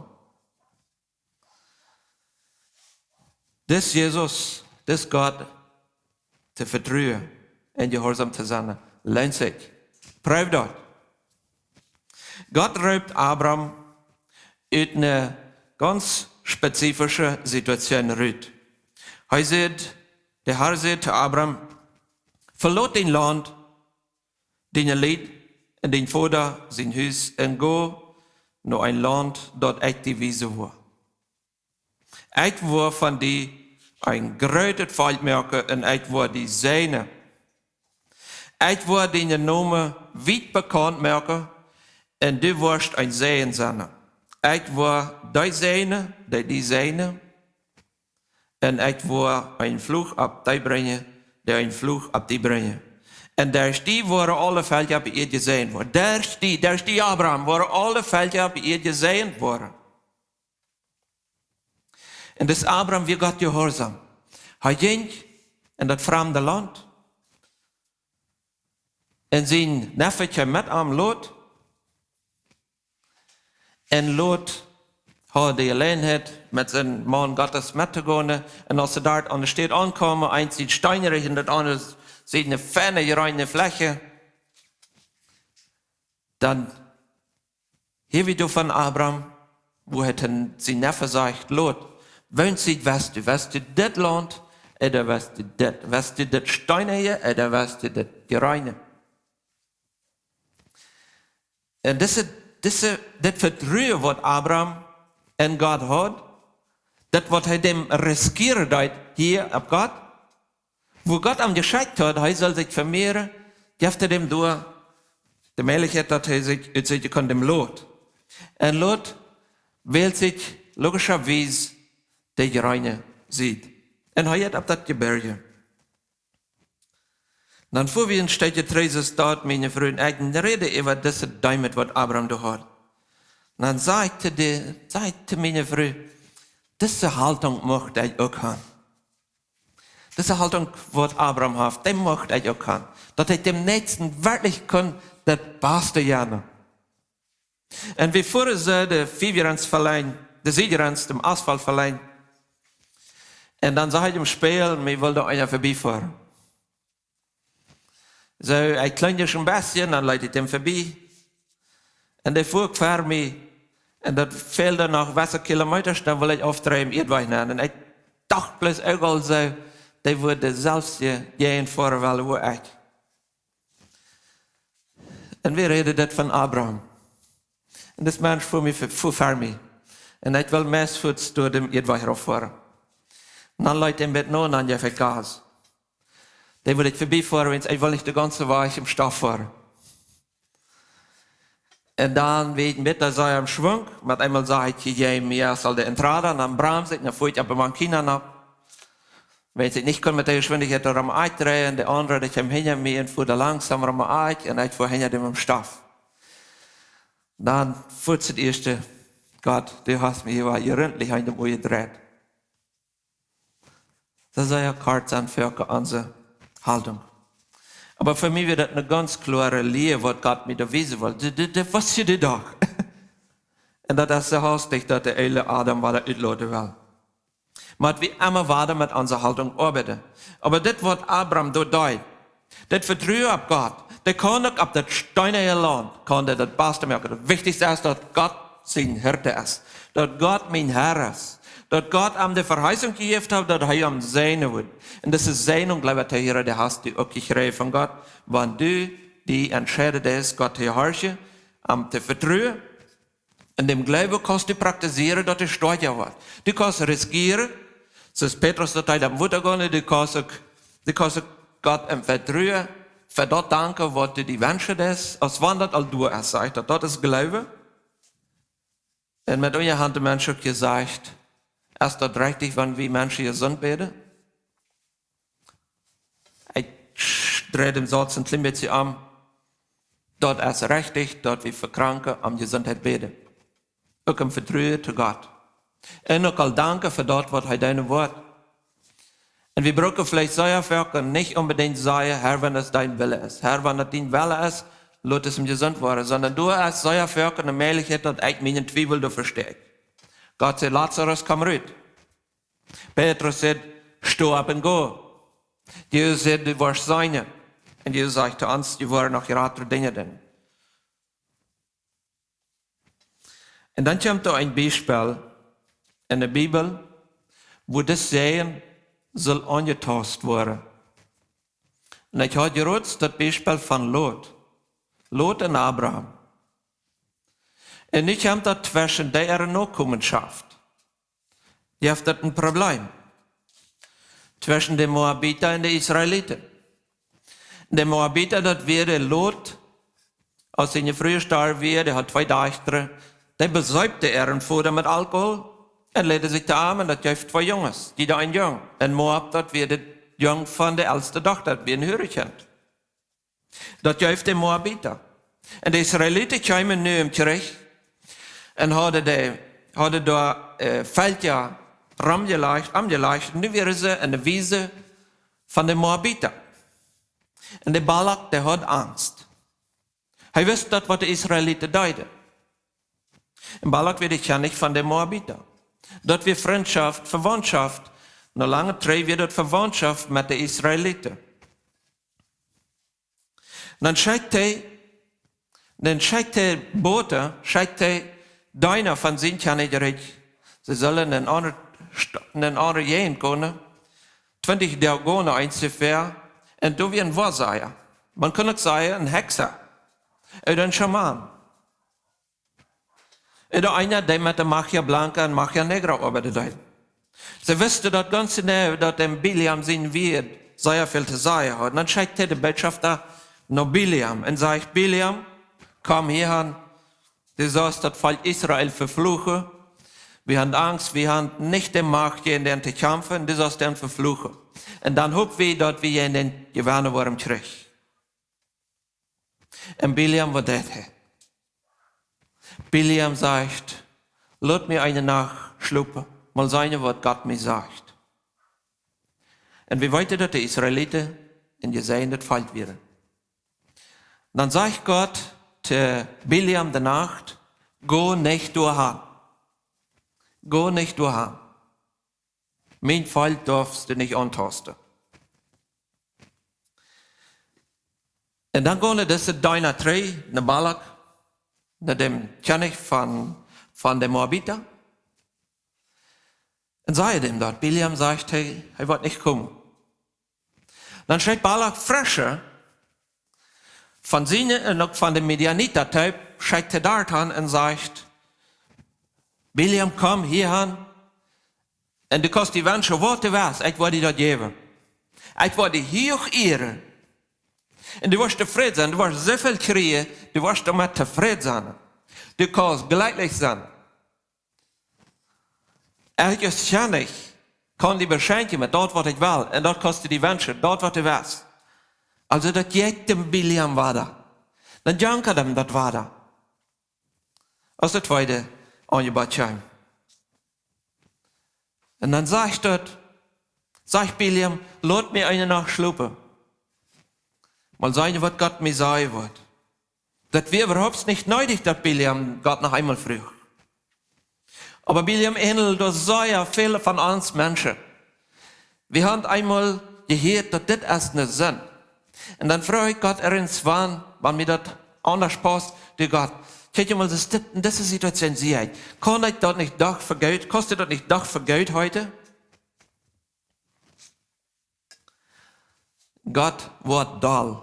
Dis Jesus, dis Gott to vetruen un jehuarsom to sennen, leent sikj. Proow daut. Gott roopt Abram ut eene gaunz spezifische Situation rut. Hee sajcht, de Herr sajcht to Abram: Veloot dien Launt, diene Lied un dien Voda sien Hus un go no een Launt, daut ekj die wiesen woa. Ekj woa von die een grootet Volkj moaken un ekj woa die säajnen. Ekj woa dienen Nomen wiet bekaunt moaken un du woascht een Säajen sennen. Ekj woa die säajnen, dee die säajnen, un ekj woa een Fluch opp dee brinjen, dee een Fluch opp die brinjen. Un derch die woaren aule Velkja opp de Ieed jesäajent woaren. Derch die, derch die, Abram, woaren aule Velkja opp de Ieed jesäajent woaren. Un dis Abram wia Gott jehuarsom. Hee jinkj en daut framde Launt. Un sien Neffe kjeem met am, Lot. Un Lot haud de Jeläajenheit, met sienen Maun Gottes mettogonen. Un aus see doa aun de Städ aunkjeemen, eent säd steenrich un daut aundre säd eene feine, jereine Fläch, dan hia wia doa von Abram, woo hee to sienen Neffe sajcht: Lot, woont sied west du? West du dit Launt, ooda west du dit? West du dit steenje, ooda west du dit jereine? Un dise, dise, dit Vetruen, waut Abram en Gott haud, daut, waut hee däm rischieren deed hia opp Gott, woo Gott am jeschekjt haud, hee sull sikj vemehren, jeef hee däm doa de Mäajlichkjeit, daut hee sikj utseakjen kunn däm Lot. Un Lot wält sikj logischarwies de jereine Sied. Un hee jeit opp daut Jebirj. Dan fua wie een Stekj trigj, es daut, miene Fru un ekj, un räden äwa dise Deemoot, waut Abram doa haud. Dan säd ekj to de, säd ekj to miene Fru: Dise Haltung mucht ekj uk haben. Dise Haltung, waut Abram haft, dee mucht ekj uk haben. Daut ekj däm Näakjsten werkjlich kunn daut Baste jennen. Un wie fuaren soo de Fiefjrens velenjd, de Siedjrens, dän Asfalt velenjd. Un dan sach ekj em Spieejel, mie wull eena verbiefoaren. Soo, ekj kjlinjad een bät, dan leet ekj däm verbie. Un dee fua ver mie. Un daut fäld noch waut Kilomeeta, dan wull ekj aufdreien, Ieedwajch nenn. Un ekj docht bloos uk aul soo, dee wudd deselwje Jäajent foaren wellen, woo ekj. Un wie räden daut von Abram. Un dis Mensch fua mie, fua ver mie. Un ekj wull meist fuaz doa dän Ieedwajch rauf foaren. Un dan leet ekj een bät no un dan jeef ekj Gas. Dee wull ekj verbiefoaren, wiels ekj wull nich dän gaunzen Wajch em Stoff foaren. Un dan, wia ekj met de Sea em Schwung, met eemol sach ekj, hia, mie es aul de Entrada, un dan bremsd ekj, dan fua ekj opp de Banquina nopp. Wiels ekj nich kunn met de Jeschwindichkjeit doa rom ekj dreien, de aundre, dee kjeem hinja mie un fua doa langsom rom ekj, un ekj fua hinja däm em Stoff. Dan fuats daut ieeschte: Gott, du hast mie hia jründlich aun de Moot jedreit. Daut es sea kort sennen fa onse Haltung. Oba fa mie wia daut eene gaunz kloare Lia, waut Gott mie doa wiesen wull. Dit, dit, dit wia je de Dach. Un daut es soo hastich, daut de oole Adam wada utloten well. Mott wie emma wada met onse Haltung oabeiden. Oba dit, waut Abram doa deed, daut Vetruen opp Gott, dee kunn uk opp daut steenje Launt, kunn dee daut Baste moaken. Daut Wichtichste es, daut Gott sien Hirt es, daut Gott mien Herr es, daut Gott am de Veheißunk jejäft haft, daut hee am säajnen wudd. Un dise Säajnunk, leewe Tohiera, dee hast du uk jekjräajen von Gott, wan du die entscheiden deist, Gott to jehorchen, am to vetruen. En däm Gloowen kaust du praktizieren, daut dee stoakja woat. Du kaust riskieren, soo aus Petrus daut deed, opp Wota gonen, du kaust uk, du kaust uk Gott em Vetruen fa daut danken, waut du die wenschen deist, aus wan daut aul doa es, sajcht daut, daut es Gloowen. Un met unjahaunt de Menschen uk jesajcht: Es daut rajcht, wan wie Menschen jesunt bäden? Ekj drei dän Sauz een kjlien bät om. Daut es rajcht, daut wie fa Kranke om Jesuntheit bäden. Uk em Vetruen to Gott. Un uk aul danken fa daut, waut hee doonen woat. Un wie brucken veleicht sea foaken nich onbedinjt sajen: Herr, wan daut dien Wellen es. Herr, wan daut dien Wellen es, lot am jesunt woaren. Sonda doa es sea foaken eene Mäajlichkjeit, daut ekj mienen Twiewel doa vestäakj. Gott sajcht: Lazarus, komm rut. Petrus sajcht: Sto opp un go. Jesus sajcht: Du woascht seenen. Un Jesus sajcht to ons: Dee woaren noch jratre Dinja doonen. Un dan kjemt doa een Biespel en de Bibel, wua dis Säajen saul aunjetaust woaren. Un ekj haud jrod daut Biespel von Lot. Lot un Abraham. Un nu kjemt daut tweschen dee äare Nokomenschoft. Dee haft daut een Problem. Tweschen de Moabita un de Israeliten. De Moabita, daut wia de Lot, aus siene Fru jestorwen wia, dee haud twee Dajchta, dee beseepten äaren Voda met Alkohol un leeten sikj to am, un daut jeef twee Junges, jieda een Jung. Un Moab, daut wia de Jung von de elste Dochta, daut wia een Hurrikjint. Daut jeef de Moabita. Un de Israeliten kjeemen nu em Kjrich un hauden de, hauden doa, äh, Velkja romjelajcht, omjelajcht. Nu wieren see enne Wiesen von de Moabita. Un de Balak, dee haud Angst. Hee wist daut, waut de Israeliten deeden. Un Balak wia de Kjennich von de Moabita. Daut wia Frintschoft, Vewauntschoft. No lange Tiet wia daut Vewauntschoft met de Israeliten. Dan schekjt hee, dan schekjt hee Boten, schekjt hee Deena von sien Kjennichrikj. See sullen en eene aundre St-, en eene aundre Jäajent gonen, twintich Doag gonen onjefäa, un doa wia een Woasaja. Maun kunn uk sajen, een Heksa. Ooda een Schaman. Ooda eena, dee met de Magia Blanca un Magia Negra oabeiden deed. See wisten daut gaunz jeneiw, daut däm Bileam sien Wieed sea väl to sajen haud. Un dan schekjt hee de Botschofta no Bileam un sajcht: Bileam, komm hia han. Du saust daut Volkj Israel vefluchen. Wie han Angst, wie han nich de Macht, jäajen dän to kjamfen. Du saust dän vefluchen. Un dan hop wie, daut wie jäajen dän jewennen woaren, Kjrich. Un Bileam, waut deed hee? Bileam sajcht: Lot mie eene Nacht schlopen, mol seenen, waut Gott mie sajcht. Un wie weeten, daut de Israeliten een jesäajendet Volkj wieren. Dan sajcht Gott to Bileam de Nacht: Go nich doa han. Go nich doa han. Mien Volkj darfst du nich auntausten. Un dan gonen dise Deena trigj no Balak, no däm Kjennich von, von de Moabita. Un sajen däm daut. Bileam sajcht, hee, hee woat nich komen. Dan schekjt Balak frische von siene un uk von de Midianita Tiep, schekjt hee doa han un sajcht: Bileam, komm hia han. Un du kaust die wenschen, waut du west, ekj woa die daut jäwen. Ekj woa die huach ieren. Un du woascht tofräd sennen, du woascht soo väl kjrieen, du woascht doamet tofräd sennen. Du kaust jlekjlich sennen. Ekj es Kjennich, kaun die beschenkjen met daut, waut ekj well. Un daut kaust du die wenschen, daut, waut du west. Aulsoo, daut jeit däm Bileam wada. Dan jankad am daut wada. aus daut tweede Aunjebott kjeem. Un dan sajcht daut, sajcht Bileam: "Lot mie eene Nacht schlopen. Mol seenen, waut Gott mie sajen woat." Daut wia äwahaupt nich needich, daut Bileam Gott noch eemol fruach. Oba Bileam ähnelt doa sea väl von ons Menschen. Wie haben eemol jehieet, daut dit es eene Sind. Un dan fruach ekj Gott irjentwan, wan mie daut aundasch pausst, du Gott, kjikj mol, es dit, en dise Situation sie ekj. Kaun ekj daut nich doch fa goot, kaust du daut nich doch fa goot heeten? Gott woat doll.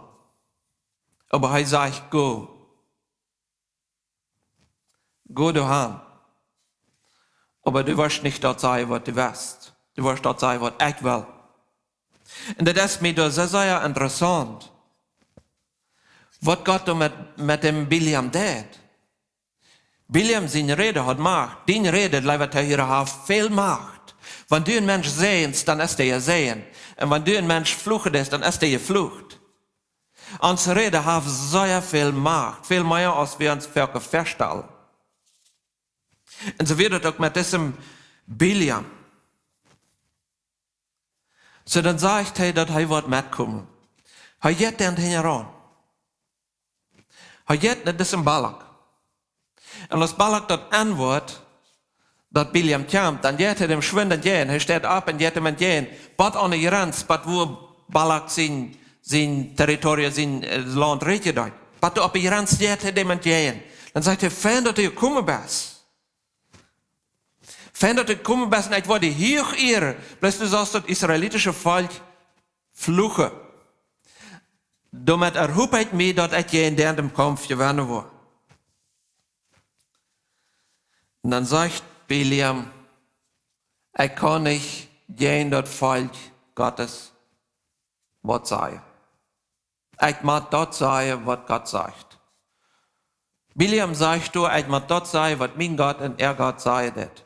Oba hee sajcht: "Go. Go du han. Oba du woascht nich daut sajen, waut du west. Du woascht daut sajen, waut ekj well." Un daut es mie doa sea, sea interessaunt, waut Gott doa met, met däm Bileam deed. Bileam siene Räd haud Macht. Diene Räd, leewa Tohiera, haft väl Macht. Wan du eenen Mensch säajenst, dan es dee jesäajent. Un wan du eenen Mensch fluchen deist, dan es dee jeflucht. Onse Räd haft sea väl Macht, väl mea, aus wie ons foaken väastalen. Un soo wia daut uk met disem Bileam. Soo, dan sajcht hee, daut hee woat metkomen. Hee jeit dan hinjaraun. Hee jeit no disem Balak. Un aus Balak daut enwoat, daut Bileam kjemt, dan jeit hee däm schwind entjäajen. Hee steit opp un jeit däm entjäajen. Bat aun de Jrenz, bat wua Balak sien, sien Territorium, sien, äh, Launt räakjen deed. Bat doa opp de Jrenz jeit hee däm entjäajen. Dan sajcht hee: "Fein, daut du jekomen best. Fein, daut du jekomen best, un ekj woa die huach ieren. Bloos du saust daut israelitische Volkj fluchen. Doamet erhop ekj mie, daut ekj jäajen dän dän Kaumf jewennen woa." Un dan sajcht Bileam: "Ekj kaun nich jäajen daut Volkj Gottes waut sajen. Ekj mott daut sajen, waut Gott sajcht." Bileam sajcht doa: "Ekj mott daut sajen, waut mien Gott un äa Gott sajen deit."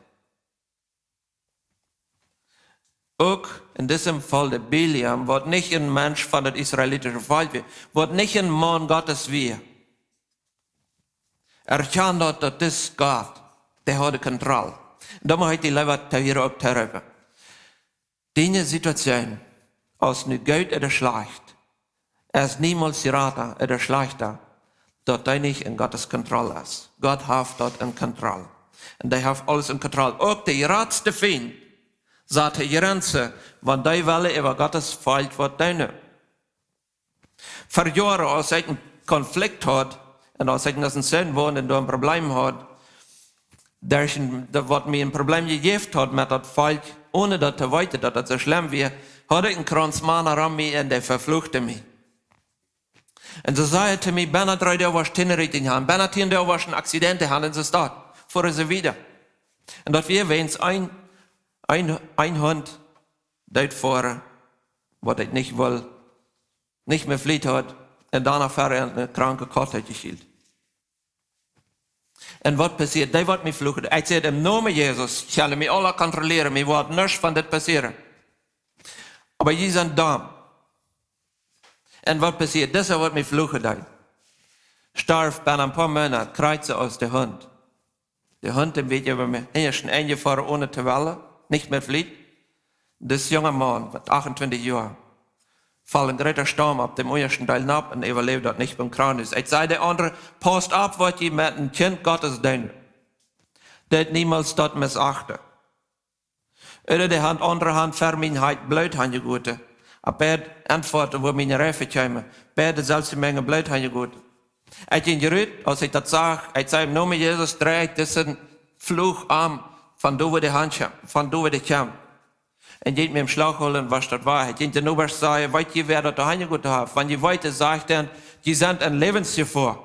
Uk en disem Faul de Bileam, waut nich een Mensch von daut israelitische Volkj wia, waut nich een Maun Gottes wia, erkjant daut, daut dis Gott, dee haud de Kontroll. Un dan mott ekj die, leewa Tohiera, uk tooropen: Diene Situation, aus nu goot ooda schlajcht, es niemols jrata ooda schlajchta, daut dee nich en Gottes Kontroll es. Gott haft daut en Kontroll. Un dee haft aules en Kontroll. Uk de jratste Fient sat hee Jrenzen, wan dee wellen äwa Gottes Volkj waut doonen. Ver Joaren, aus ekj een Konflikt haud, un aus ekj en disen Sän wond un doa een Problem haud, derch een, daut waut mie een Problem jejäft haud met daut Volkj, onen daut to weeten, daut daut soo schlemm wia, haud ekj een Krauns Mana rom mie un dee vefluchten mie. Un see säden to mie: "Benne dree Doag woascht Tinnerieting han, benne tieen Doag woascht een Accident han en de Staut." Fuaren see wieda. Un daut wia wäajens een, een, een Hunt deed foaren, waut ekj nich wull, nich mea Fliet haud, un doano ver eene kranke Kaut haud jekjielt. Un waut passieed? Dee waut mie fluchen. Ekj säd: "Em Nomen Jesus, jie kjennen mie aula kontrollieren, mie woat nuscht von dit passieren. Oba jie sent domm." Un waut passieed? Disa waut mie fluchen deed, storf benne een poa Moonat, krakjt soo aus de Hunt. De Hunt, däm wia äwa mie hinjaschten enjefoaren, onen to wellen, nich mea Fliet. Dis junga Maun, met achtuntwintich Joa, foll een groota Staum opp däm unjaschten Deel nopp un äwaläwd daut nich biem Krankenhus. Ekj säd de aundre: "Pausst opp, waut jie met een Kjint Gottes doonen. Deed niemols daut misachten." Ooda dee haud aundre Haunt ver mien Heit Bloot hanjegoten. Opp beid Enfoaten, wua miene Reifen kjeemen, beid deeselwje Menj Bloot hanjegoten. Ekj jinkj rut, aus ekj daut sach, ekj säd: "Em Nomen Jesus drei ekj disen Fluch om, von doa wua dee Haunt kjeem, von doa wua dee kjeem." Un jinkj mie een Schlauch holen, waut daut wia. Ekj jinkj de Nobasch sajen: "Weet jie, wäa daut doa hanjegoten haft? Wan jie weeten, sajcht dan, jie sent en Läwensjefoa.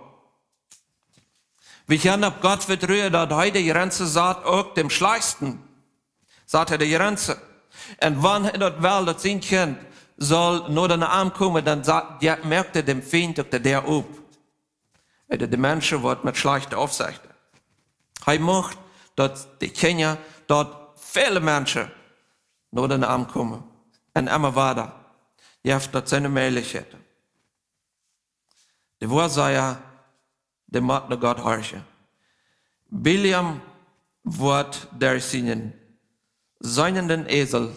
Wie kjennen opp Gott vetruen, daut hee de Jrenzen sat, uk däm Schlajchtsten sat hee de Jrenzen. Un wan hee daut well, daut sien Kjint saul no dän Oam komen, dan sa-, jo, moakt hee däm Fient uk de Däa op." Ooda de Menschen, waut met schlajchte Aufsechten. Hee mucht, daut de Kjinja, daut väle Menschen no dän Oam komen. Un emma wieda jeft daut siene Mäajlichkjeiten. De Woasaja, dee mott no Gott horchen. Bileam woat derch sienen seinenden Esel,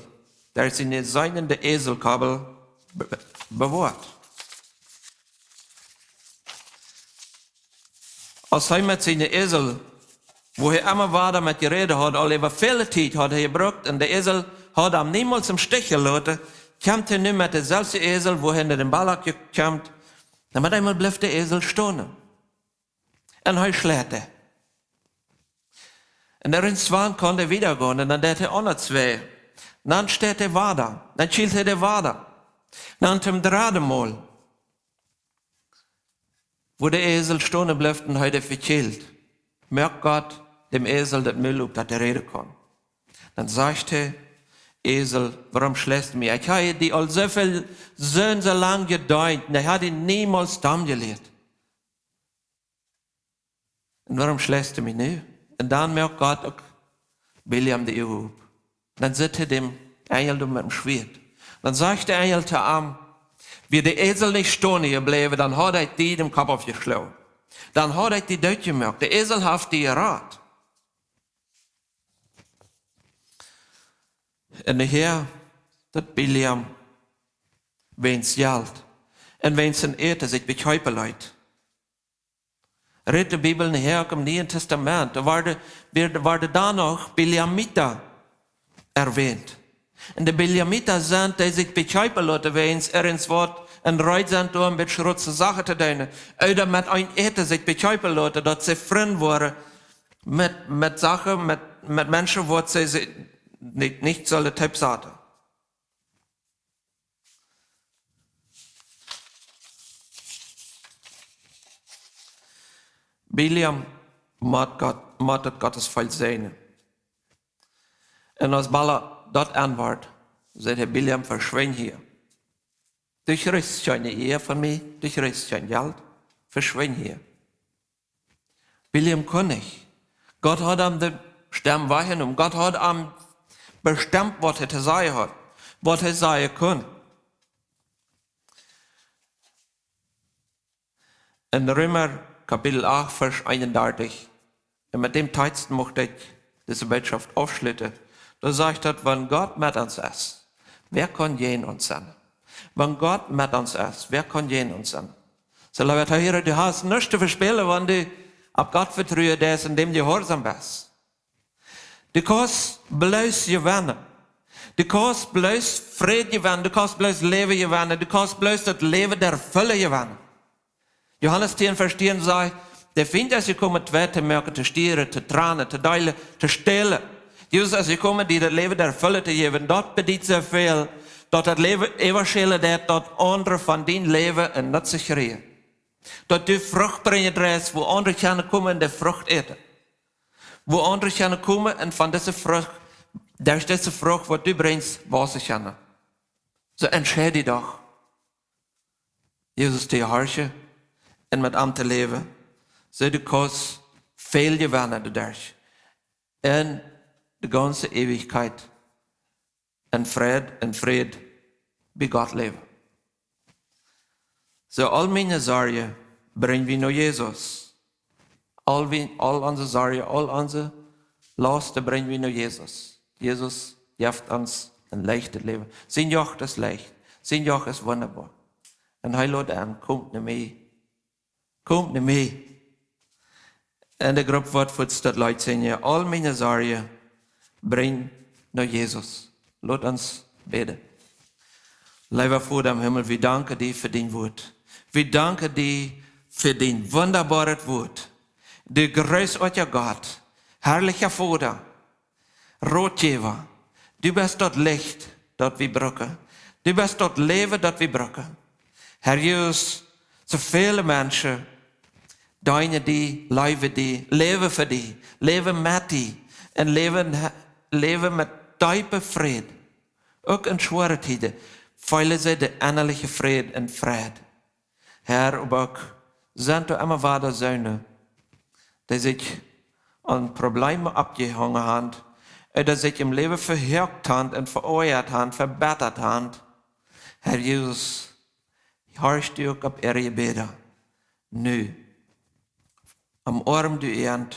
derch siene seinende Eselkoppel be-, bewoat. Aus hee met siene Esel, wua hee emma wada met jerät haud, aul äwa väle Tiet haud hee jebrukt, un de Esel haud am niemols em Stich jeloten, kjemt hee nu met deselwje Esel, wua hee no dän Balak kjemt, un met eemol blift de Esel stonen. Un hee schleit. Un irjentwann kaun hee wieda gonen, un dan deit hee aundawäajen. Dan steit hee wada, dan kjielt hee wada. Dan toom dredden Mol, wua de Esel stonen blift un hee deit vekjielen, moakt Gott däm Esel daut Mul op, daut hee räden kaun. Dan sajcht hee: Esel, wuarom schleichst du mie? Ekj hab die aul soo väl, soo, soo lang jedeent, un ekj hab die niemols domm jelieet. Un wuarom schleichst du mie nu? Un dan moakt Gott uk Bileam de Uagen op. Dan sitt hee dän Enjel doa met däm Schwieet. Dan sajcht de Enjel to am: Wia de Esel nich stonen jebläwen, dan haud ekj die dän Kopp aufjeschloagen. Dan haud ekj die doot jemoakt. De Esel haft die jerat. Un hia, daut Bileam wäajen Jelt un wäajen Äten sikj bekjeepen leet. Rät de Bibel nohäa uk em Nieen Tastament, doa woat, woat, woat dan noch Bileamiten erwähnt. Un de Bileamiten sent, dee sikj bekjeepen loten, wäajen irjentwaut, un reed sent doa een bät schrotze Sachen to doonen. Ooda met een Äten sikj bekjeepen loten, daut see Frind woaren met, met Sachen, met, met Menschen, waut see, see nich, nich sullen toop saten. Bileam mott Gott, mott daut Gottes Volkj säajnen. Un aus Balak daut enwoat, sajcht hee: Bileam, veschwinj hia. Du kjrichst kjeene Ea von mie, du kjrichst kjeen Jelt, veschwinj hia. Bileam kunn nich. Gott haud am de Stemm wajchjenomen. Gott haud am bestemt, waut hee to sajen haud, waut hee sajen kunn. En Reema Kapitel acht, Varsch eenundartich, un met däm Tekjst mucht ekj dise Bootschoft aufschluten, doa sajcht daut: Wan Gott met ons es, wäa kaun jäajen ons sennen? Wan Gott met ons es, wäa kaun jäajen ons sennen? Soo, leewa Tohiera, du hast nuscht to vespälen, wan du opp Gott vetruen deist un däm jehuarsom best. Du kaust bloos jewennen. Du kaust bloos Fräd jewennen. Du kaust bloos Läwen jewennen. Du kaust bloos daut Läwen derfüllen jewennen. Johanes tieen, Varsch tieen sajcht: De Fient es jekomen, Tweid to moaken, to stieren, to trannen, to deelen, to stälen. Jesus es jekomen, die daut Läwen derfüllen to jäwen. Daut bediet soo väl, daut daut Läwen äwaschälen deit, daut aundre von dien Läwen een Nutzen kjrieen. Daut du Frucht brinjen deist, wua aundre kjennen komen un de Frucht äten. Wua aundre kjennen komen un von dise Frucht, derch dise Frucht, waut du brinjst, wausen kjennen. Soo entscheid die doch, Jesus to jehorchen un met am to läwen. Soo du kaust väl jewennen doaderch. Un de gaunze Eewichkjeit en Fräd, en Fräd bie Gott läwen. Soo, aul miene Sorjen brinj wie no Jesus. Aul wie, aul onse Sorjen, aul onse Lausten brinj wie no Jesus. Jesus jeft ons een leichtet Läwen. Sien Joch es leicht. Sien Joch es wundaboa. Un hee lot aun: Komt no mie. Komt no mie. Un de Grupp woat fa daut Leet sinjen: Aul miene Sorjen brinj no Jesus. Lot ons bäden. Leewa Voda em Himmel, wie danken die fa dien Wuat. Wie danken die fa dien wundaboaret Wuat. Du großartiger Gott, herrlicher Voda, Rotjäwa, du best daut Licht, daut wie brucken. Du best daut Läwen, daut wie brucken. Herr Jesus, soo väle Menschen deenen die, leewen die, läwen fa die, läwen met die un läwen, läwen met deepen Fräd. Uk en schwoare Tieden feelen see dän ennalichen Fräd un Fräd. Herr, oba uk sent doa emma wada soone, dee sikj aun Probleme oppjehongen haben, ooda sikj em Läwen vehoakt haben un veoajat haben, vebittat haben. Herr Jesus, horch du uk opp äare Jebäda. Nu, omoarm du an,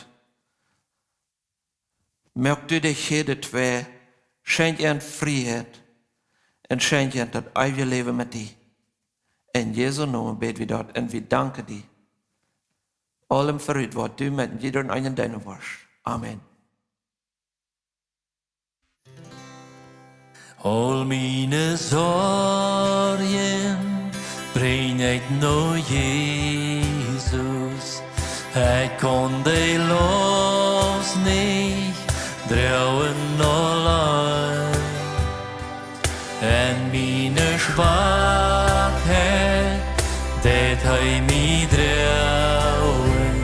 Moak du de Kjäden twei, schenkj an Frieheit un schenkj an daut eewje Läwen met die. En Jesu Nomen bäd wie daut un wie danken die. Aulem verut, waut du met jieda eenen doonen woascht. Amen. Aul miene Sorjen brinj ekj no Jesus. Ekj kaun de Laust nich droagen auleen. En miene Schwakheit deit hee mie droagen.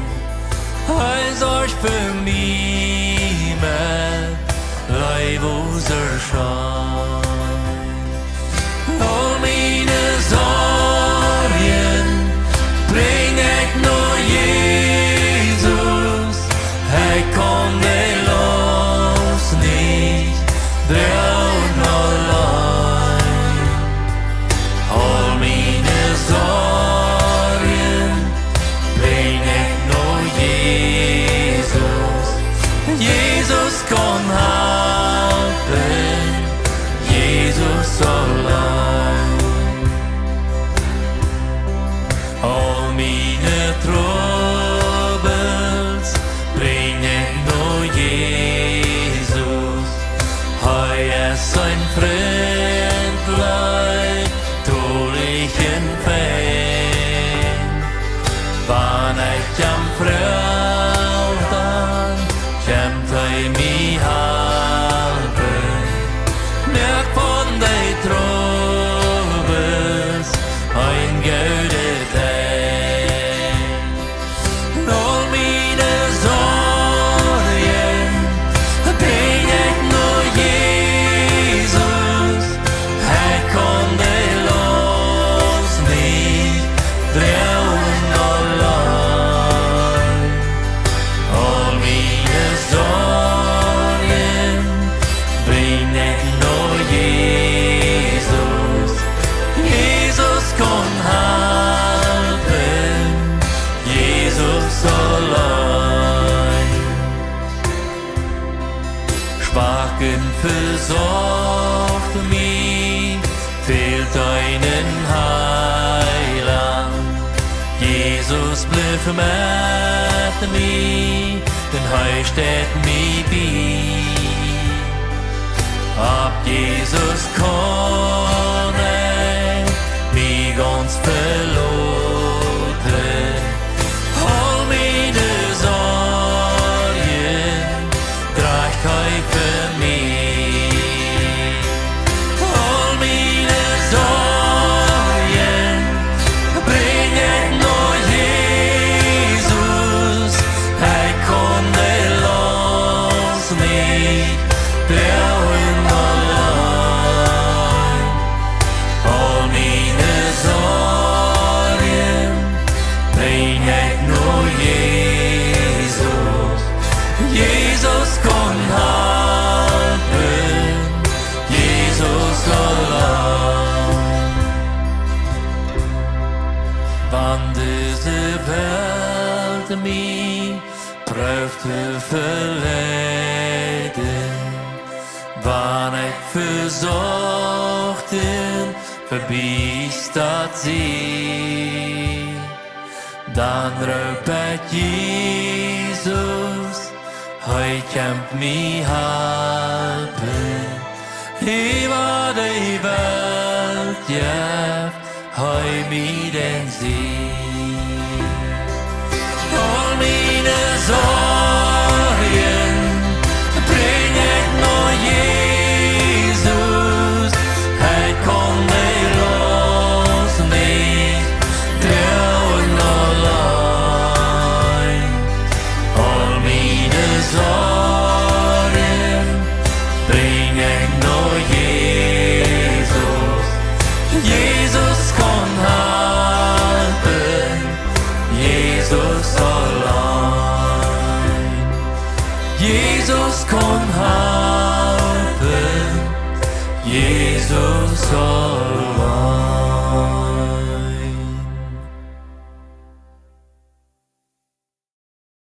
Hee sorcht fa mie met leewloosen Schrein. Aul miene Sorjen brinj ekj no Jesus. Hee kaun de Laust nich droagen auleen. Aul miene Sorjen brinj ekj no Jesus. Jesus kaun halpen, Jesus auleen. Aul miene Trubbels brinj ekj no Jesus. Hee es een Frint, leef, toolich un fein. Wan ekj am froag, dan kjemt hee mie halpen. Moakt von de Trubbels een goode Tiet. Aul miene Sorjen brinj ekj no Jesus. Hee kaun de Laust nich droagen auleen. Aul miene Sorjen brinj ekj no Jesus. Jesus kaun halpen, Jesus auleen. Schwak un vesorcht mie, fält eenen Heilaunt. Jesus blift met mie, un hee steit mie bie. Opp Jesus kaun ekj mie gaunz veloten. Aul miene Sorjen drajcht hee fa mie. Aul miene Sorjen brinj ekj no Jesus. Hee kaun de Laust nich droagen auleen. Aul miene Sorjen brinj ekj no Jesus. Jesus kaun halpen, Jesus auleen. Wan dise Welt mie prooft to veleiden, wan ekj vesocht un vebiestat sie, dan roop ekj Jesus, hee kjemt mie halpen. Äwa de Welt jeft hee mie dän Sieg. Aul miene Sorjen brinj ekj no Jesus. Hee kaun de Laust nich droagen auleen. Aul miene Sorjen brinj ekj no Jesus. Jesus kaun halpen, Jesus auleen. Jesus kaun halpen, Jesus auleen.